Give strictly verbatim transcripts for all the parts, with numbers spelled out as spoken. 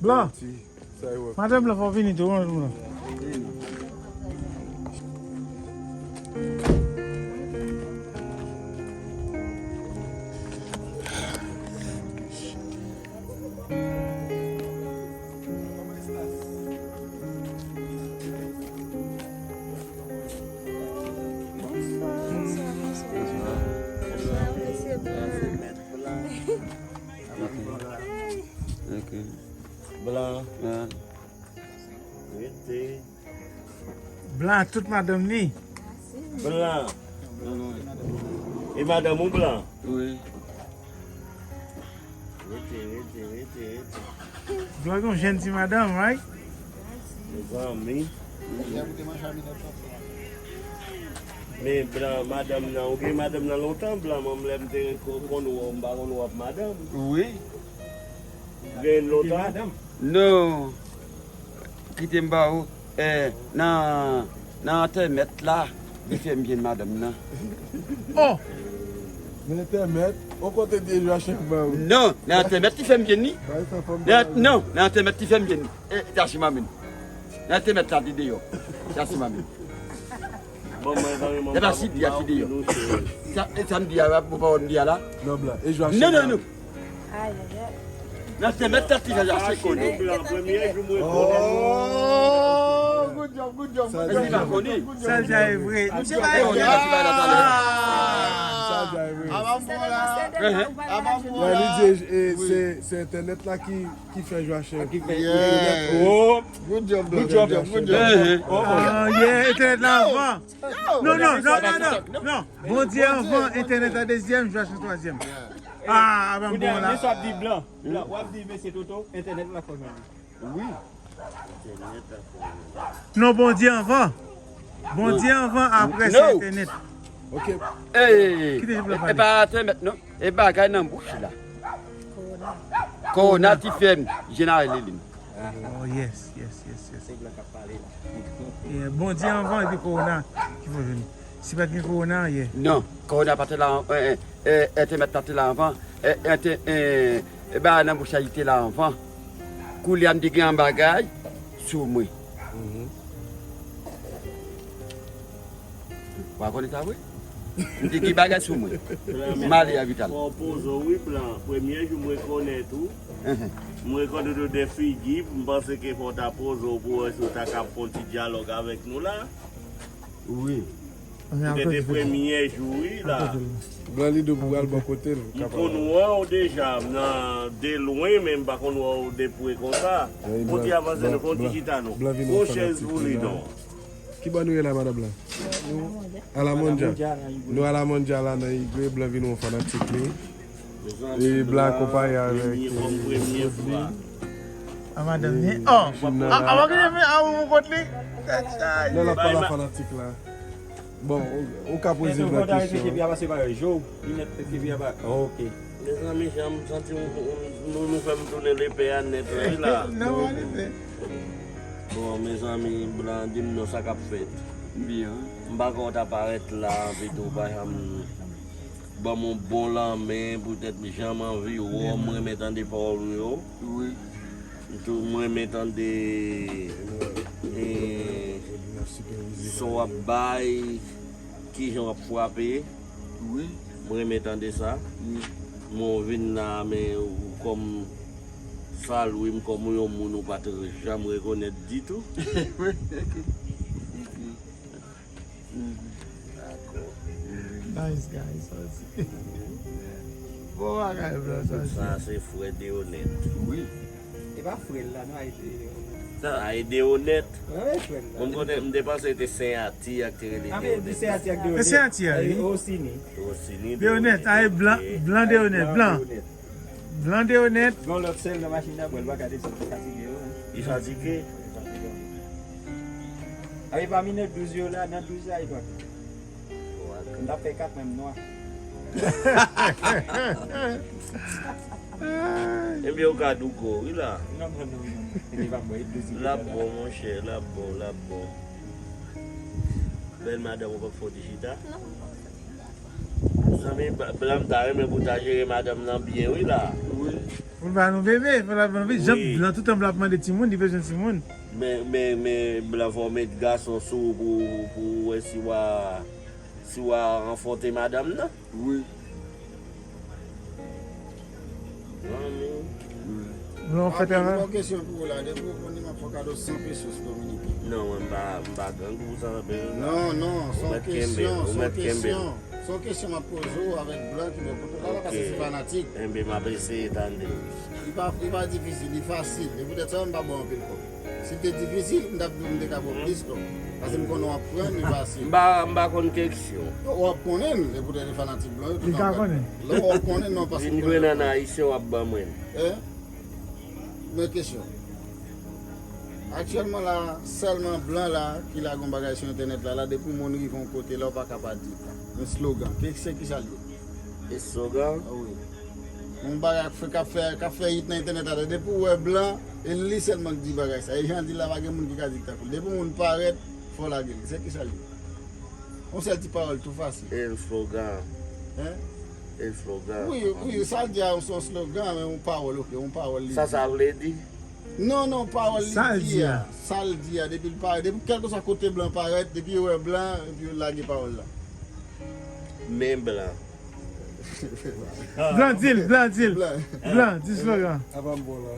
Blan. Madanm Blan, fò w vini tou, madanm Blan. Bonswa, bonswa, bonswa. Bonswa, mesye Blan. Ok. Blan. Blan. Rete. Blan tout madanm ni. Blan. E madanm ou Blan? Wi. Rete, rete, rete, rete. Blan gon jèn ti madanm, right? Mezanmi. Men Blan, madanm nan, ou gen madanm nan lontan, Blan, mwen lè m te ko-, konn ou, m pa konn ou ap madanm. Wi. Ou gen lontan? Non. Kite m ba ou, eh, nan, nan entèmèt la, li fè m jwenn madanm nan. Oh! Nan entèmèt? Ou kote di Joachim ba ou? Non, nan entèmèt li fè m jwenn li. Bay sa fanm Nan, bagay. Non, nan entèmèt li fè m jwenn li. Eh, Joachim amèn. Nan entèmèt la, li deyò. Joachim amèn. Bon, mwen, zanmi, mwen Lè pa pa, si di a, mwen si pa deyò. Sa, e sa m di a, ou pa wè m di a la? Non, Blan. E Joachim Non, non, la? Non. Ay, ay, ay. Nan se mèt tèt li jan Joachim konnen. Premye jou mwen konnen. Oh, good job, good job, good job. Li pa konnen. Sa l di a e vre. Misye pa e vre. Sa l di a e vre. Lè li di, e, se, se entènèt la ki, ki fè Joachim. Ki fè Yeah. Oh. Good job, good job, good job. Oh, oh. Ah, yeah, entènèt la anvan. Non, non, non, non, non, non. Bondye anvan, entènèt la dezyèm, Joachim twazyèm. Ah, ah, ban m bon la. Kounye a, men sa w ap di Blan. Blan, w ap di mesye Toto, entènèt la fò jwenn li. Wi. Non, Bondye anvan. Bondye anvan, apre se entènèt. Ok. Ey, Kite Blan e pale. Pa entènèt non. E bagay nan bouch la. Kowona ti fè m, Jenarel Lelin. Oh, yes, yes, yes, yes. Se Blan k ap pale la. Yeah, Bondye anvan epi kowona ki fò jwenn. Si pa t gen kowona, yeah. Non, kowona pa te la, eh, eh, eh, entèmèt la te la anvan. Eh, eh, te, eh, eh, ba nan bouch la, li te la anvan. Koulye a m te gen yon bagay sou mwen. Mhm. Ou pa konnen sa vre? M te gen bagay sou mwen. M ale a lopital. Fò w poze w, wi, Blan. Premye jou m rekonèt ou. Mhm. M rekonèt ou de figi, m panse ke fò w ta poze w pou wè si w ta kab fè yon ti dyalòg avèk nou la. Wi. Poutèt e premye jou, wi, la. Blan li di w pou pral bò kote l. M konn wè w deja, nan de lwen, men m pa konn wè w de pre konsa. Wi, Blan, Blan, Blan vin yon fanatik la. Yon chèz pou li non. Ki bò nou ye la, madanm Blan? Nou Alamondja. Nou Alamondja la nan Igwe, Blan vin yon fanatik li. E Blan akonpaye avèk, eh, Rodney. A madanm ni. Oh, a, a, a, ou kont li? Nan l ap pale a fanatik la. Bon, ou, ou ka poze Blan kesyon. Epi a pase pa yo, Joe, li nèt epi a pa, ok. Mezanmi, jan m santi m, m, nou, nou fè m tounen lepè a nèt, wi, la. Non, ann ese. Bon, mezanmi, Blan, di m non, sa k ap fèt. Byen. M pa konn ou ta parèt la, pito, ou pa janm ban m yon bon lanmen, poutèt jan m anvi wè w, m renmen tande pawòl ou yo. Wi. M tou, m renmen tande, eh, son w ap bay, kijan w ap frape. Wi. M renmen tande sa. Wi. Men w vin la, men ou kòm Salouy m kòm yon moun ou pa t janm rekonèt ditou. Wi, ok. Ok. Mhm. Dakò. Nice guy, sa se. Bon bagay, Blan, sa se. Sa se frè Deonèt. Wi. E pa frè l la, non, a ede Deonèt. Sa, a ede Deonèt. Mwen, men frè l la. Mwen, m konnen, m te panse se te Sen Ati a k te rele Deonèt. A, men di Sen Ati ak Deonèt. E Sen Ati a, wi. Osini. Osini Deonèt, a, e Blan, Blan Deonèt, Blan. Blan Deonèt. Gon lòt sèl nan machin nan, bwè l pa ka desann, li fatige, wi. Li fatige? Li fatige. A, e pami nan douz yo la, nan douz la, e pa. M t ap fè kat, men m nwa. Ebyen, ou ka douko, wi, la. Non, non, non, non. Li pa bwè, li douz li. L ap bon, monchè, l ap bon, l ap bon. Bèl madanm, ou p ap fè w ti chita? Non. Zanmi, Blan, m ta renmen pou w ta jere madanm nan byen, wi, la. Wi. Pou l ba nou bebe, pou l ba nou bebe. Jan blan, tout tan blan ap mande timoun, li bezwen timoun. Men, men, men, blan fò w met gason sou ou pou, pou w wè si w a, si w a ranfòte madanm nan. Wi. Blan fè travay. Bon kesyon pou ou la, depi ou konn li m ap fè w kado san pesos dominiken. Non, mwen m pa, m pa grangou san pesos. Non, non, se yon kesyon, se yon kesyon. Se yon kesyon m ap poze w avèk blan ki bò kote w la, paske se fanatik. Enben, m ap eseye tande. Li pa, li pa difisil, li fasil. E poutèt sa, m pa ba w anpil kòb. Si l te difisil, m t ap di w m te ka ba w plis kòb. Paske m konnen w ap pran, li fasil. M pa, m pa konn keksyon. W ap konnen l, e poutèt li fanatik blan yo, tout anpil. Lè w ap konnen, non, paske m konnen l. Vin jwenn an Ayisyen, w ap ban mwen l. Men kesyon. Aktyèlman la, sèlman blan la ki lage yon bagay sou entènèt la, la, depi yon moun rive yon kote la, ou pa ka pa di l. Yon slogan. Ke, se kisa l ye? Eslogan? Ah wi. Yon bagay k fè, k ap fè, k ap fè hit nan entènèt la, depi w wè blan, e li sèlman k di bagay sa. E jan l di l la, pa gen moun ki ka di l tankou l. Depi yon moun parèt, fò w lage l. Se kisa l ye? Yon sèl ti pawòl tou fasil. Eslogan. Hein? Eslogan. Wi, wi, sa l di a, se yon slogan, men yon pawòl, ok, yon pawòl li di. Sa sa vle di? Non, non, pawòl li di a. Sa l di a, depi l parèt, depi kèlkeswa kote blan parèt, depi yo wè blan, epi yo lage pawòl la. Men blan. Blan, di l, blan, di l. Blan. Blan, di slogan. Apa m bon la.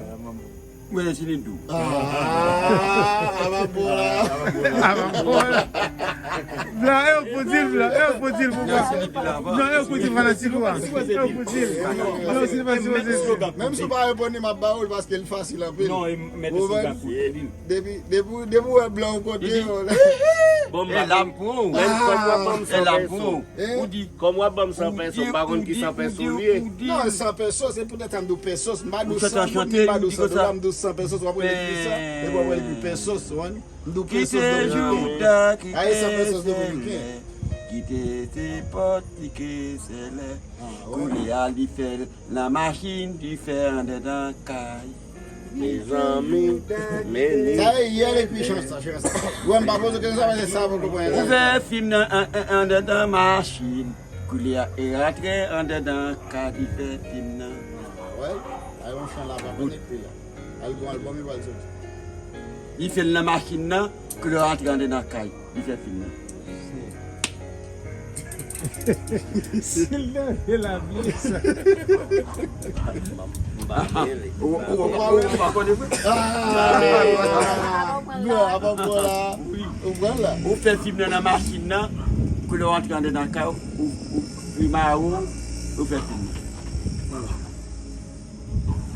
Mwen se Nindou. Ah, apa m bon la. Apa m bon la. Blan, e ou k pou di l, blan, e ou k pou di l pou blan. Non, e ou k pou di l fanatik ou a. E ou k pou di l. Non, se pa sipoze di. Menm si w pa reponn li, m ap ba ou l paske l fasil anpil. Non, e mèt eslogan pou li. Depi, depi, depi w wè blan yon kote, bon, e la m pran w. E la m pran w. Ou di, kòm w ap ban m san peso, m pa konn ki san peso l ye. Non, san peso, se poutèt sa m di w pesos. M pa di w san goud, m pa di w san dola, m di w san pesos, w ap rele l ki san, epi w ap rele l ki pesos, ou konprann? M di w pesos dominiken. Aye, san pesos dominiken. Kite se pòt li ke sèlè. Koulye a li fè nan machin, li fè anndan kay. Mezanmi, men li. Sa e yè depi chan sa, chan sa. Wè, m pa poze kesyon sa, paske sa poko pran. Ou fè fim nan an, an, anndan machin. Koulye a e rantre anndan kay, li fè fim nan. Wè, ay yon chan la pa konekte la. Al gon albòm li pral soti. Li fè l nan machin nan, koulye a rantre anndan kay. Li fè fim nan. Si l leve la, bliye sa. M pa rele. Ou, ou, ou, ou pa konnen vre? Ah! Blan, apa m bon la. Ou pran la. Ou fè fim nan nan machin nan, koulye a rantre anndan kay, ou, ou, ou mare w, ou fè fim nan.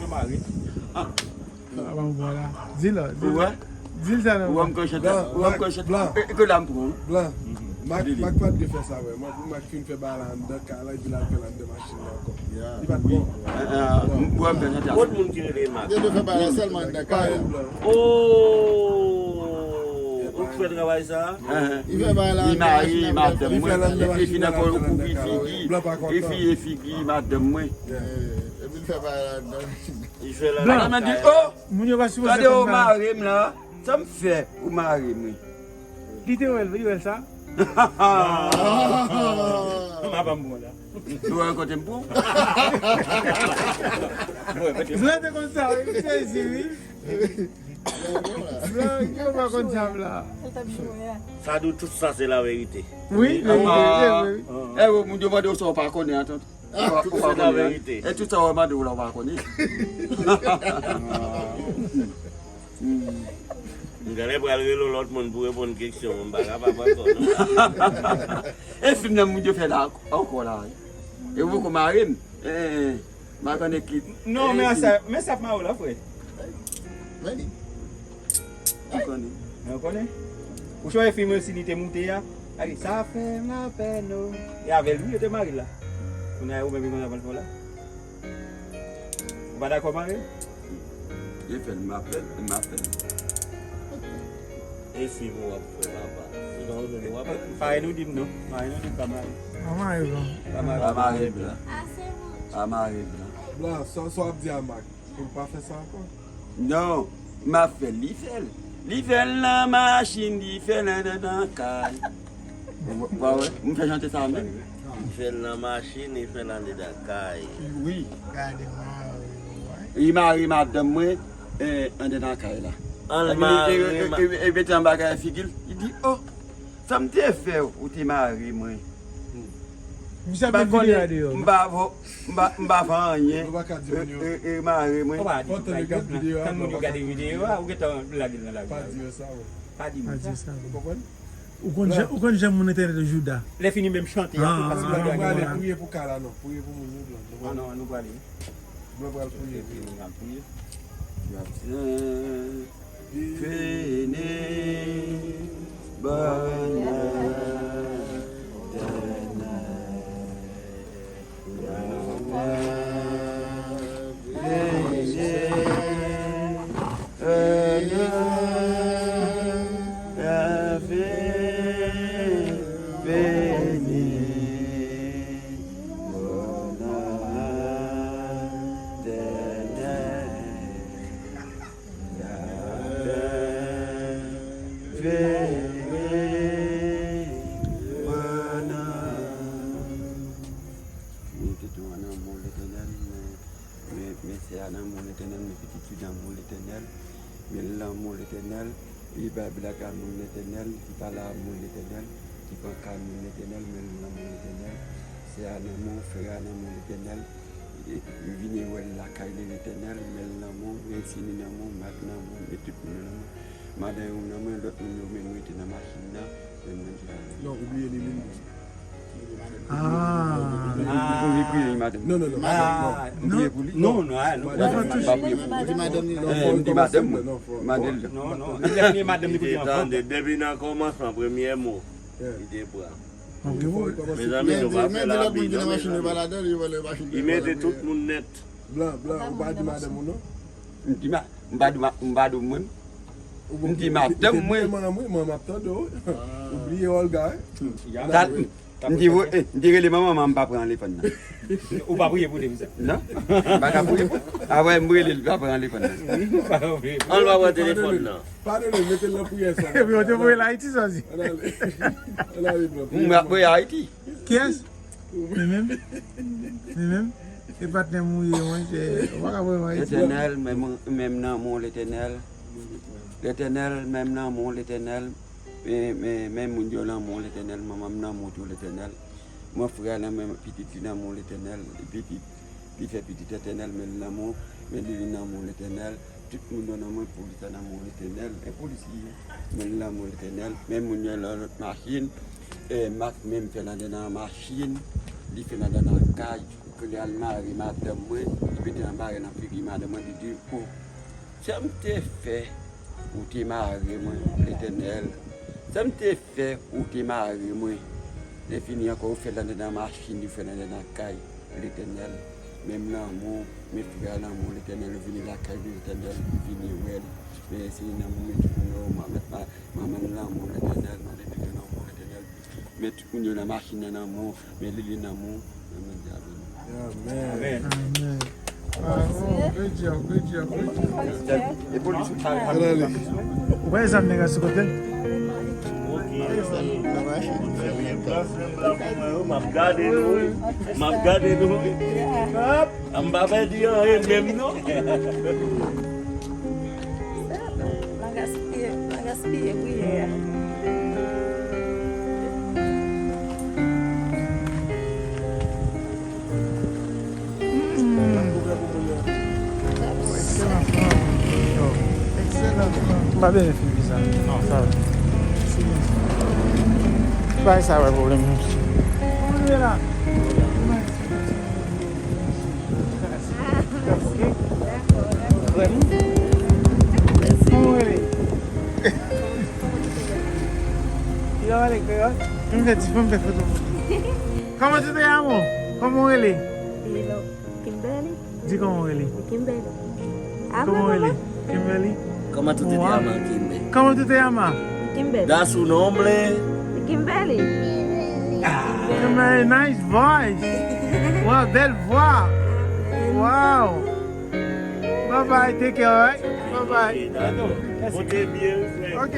Yo mare. Ah. Sa pa bon la. Di la, di la. Ou wè? Di l sa non. Ou wè m konn chante. Ou wè m konn chante. Blan. E, e ke la m pran. Blan. Mak, Mak pa t dwe fè sa vre. Mak, Mak fin fè bagay la anndan kay la, epi l al fè l anndan machin nan ankò. Li pa t bon. Ou wè m konn chante. Kot moun ki rele Mak? Li dwe fè bagay la sèlman anndan kay la. Oh! Ou k fè travay sa? Li fè bagay la anndan machin nan. Li madanm mwen. Epi nan kò yo koupe figi. Epi e figi madanm mwen. Epi l fè bagay la anndan. Li fè la anndan kay la. Blan. Madanm di, oh! Moun yo pa sipoze konn sa. Gade ou mare m la. Sa m fè ou mare m wi. Li te wè l, li wè l sa. M ap ban m bon la. Ou wè kote m pou. Blan te konn sa wi, m sezi wi. Blan, yo pa konn sa blan. Sa di w tout sa se laverite. Wi, verite, wi. E ou moun yo mande w sa w pa konnen atant. Tout sa se laverite. E tout sa w mande w la w pa konnen. M genlè pral rele yon lòt moun pou reponn keksyon mwen, m pa kapab ankò non. E fim nan moun yo fè la ankò la. E ou poko mare m. M pa konnen ki. Non, men sa, men sa ap mare w la, frè. Ou konnen. Ou konnen? Ou chwazi fim yo si li te moute a. Gade, sa fè m lapèn o. E avè l wi yo te mare l la. Kounye a ou menm ki konn sa pral fè w la. Ou pa dakò mare l? Yo fè l m ap fè l, m ap fè l. E fim ou ap fè papa? Ou pa jwenn ou ap fè. Mare nou di m non. Mare nou di m pa mare. Pa mare blan. Pa mare blan. Pa mare blan. Blan, sa w ap di a Mak? Pou l pa fè sa ankò? Non, m ap fè l, li fè l. Li fè l nan machin, li fè l anndan kay. Ou pa wè? M fè chante sa menm. Li fè l nan machin, li fè l anndan kay. Wi. Gade mari. Li mare madanm mwen, eh, anndan nan kay la. An l mare. E, e, e, e, e mete yon bagay nan figi l. Li di, "Oh, sa m te fè w, ou te mare mwen?" M pa konnen, m pa vo, m pa, m pa fè anyen. E, e, e mare mwen. Ou pa di tout bagay. Tann moun yo gade videyo a, ou gentan lage l nan lari. Pa di yo sa, wi. Pa di moun sa. Ou konprann? Ou konn jan, ou konn jan moun entènèt yo jouda. Lè fini menm chante a, tou pase blan yo. Nou prale priye pou kay la, non. Priye pou moun yo, blan. Ah non, nou prale. Blan pral priye. Epi nou pral priye. Vini, bana, dana. Men tete w nan men w, Letènèl, men, men, men sè a nan men w, Letènèl, men pitit fi nan men w, Letènèl, men l nan men w, Letènèl, li bay blak a moun, Letènèl, li pale a moun, Letènèl, li pran ka moun, Letènèl, men l nan men w, Letènèl, sè a nan men w, frè a nan men w, Letènèl, e, e vini wè l lakay li, Letènèl, men l nan men w, men Sini nan men w, Mak nan men w, men tout moun yo nan men w. Madan yo nan mwen, lòt moun yo menm rete nan machin nan, menm nan ti la. Non, ou bliye li menm. Ah. Ou bliye pou li, madanm. Non, non, non. Ah. Ou bliye pou li? Non, non, ah, non. M pa priye pou li. Ou di madanm li, non. Eh, m di madanm mwen. Mande l. Non, non. Li lè fini madanm li pou li ankò. Tande, depi nan kòmansman, premye mo, li te pran. Mezanmi, nou pa fè labi, non, mezanmi. Li mete tout moun nèt. Blan, blan, ou pa di madanm ou, non? M di ma-, m pa di ma-, m pa di mwen. M di madanm mwen. Manman mwen, mwen m ap tande w. Ou bliye Olga, wi. M di, eh, m di rele manman, manman m pa pran telefòn nan. Ou pa priye pou li, sa? Non, m pa ka priye pou. Apre m rele l, pa pran telefòn nan. Ou pa priye pou. An l pa pran telefòn nan. Padone, mete l nan priyè sa. Epi yo te voye l Ayiti, sa di. Ann ale. Ann ale, blan. M ap voye Ayiti. Kiyès? Li menm? Li menm? E patnè m ou ye, monchè. Ou pa ka voye m Ayiti, non. Letènèl, men m, men m nan men w, Letènèl. Letènèl, men m nan men w, Letènèl. Men, men, men moun yo nan men w, Letènèl. Manman m nan men w tou, Letènèl. Mwen frè a nan men, pitit li nan men w, Letènèl. Pitit li fè pitit, Letènèl, men l nan men w, men li, li nan men w, Letènèl. Tout moun yo nan men w, polis la nan men w, Letènèl. Men polis li ye, men l nan men w, Letènèl. Men moun yo nan lòt machin, eh, Mak menm fè l anndan nan machin, li fè l anndan nan kay, pou li al mare madanm mwen, li mete yon bagay nan figi madanm mwen, li di, "Oh, sa m te fè, ou te mare mwen, Letènèl. Sa m te fè, ou te mare mwen." Lè fini ankò, ou fè l anndan nan machin, ou fè l anndan nan kay, Letènèl. Men m nan men w, men frè a nan men w, Letènèl, ou vini lakay li, Letènèl, ou vini wè l. Men se nan men w, men tout moun yo, mwen mèt ma-, manman l nan men w, Letènèl, mande Bondye nan men w, Letènèl. Men tout moun yo nan machin nan nan men w, men li, li nan men w, men Bondye avè nou. Amèn. Amèn. Amèn. Bravo, good job, good job, good job. Ann ale. Ou pa wè zam nèg la sou kote l? Ok. M ap gade nou wi. M ap gade nou wi. Hop. M pa pèdi anyen menm non. Nan gaspiye, nan gaspiye priyè a. Mm. Ekselan, frè. Ekselan, frè. M pa bezwen fil vizaj. Non, sa va. Bay sa wè pwoblèm nou. Kòman w rele? Yo, ale kreyòl. Ann fè ti, ann fè foto. Comment tu te llamas? Kòman w rele? Hello, Kimberly. Di kòman w rele. Kimberly. Kòman w rele? Kimberly. Comment tú te llamas, Kimberly? Comment tú te llamas? Kimberly. Da su nombre. Kimberly. Ah. Kimberly, nice voice. Wow, belle voix. Wow. Bye bye, take care, alright? Bye bye. Ok, dakò. Mèsi. Pote byen, frè. Ok.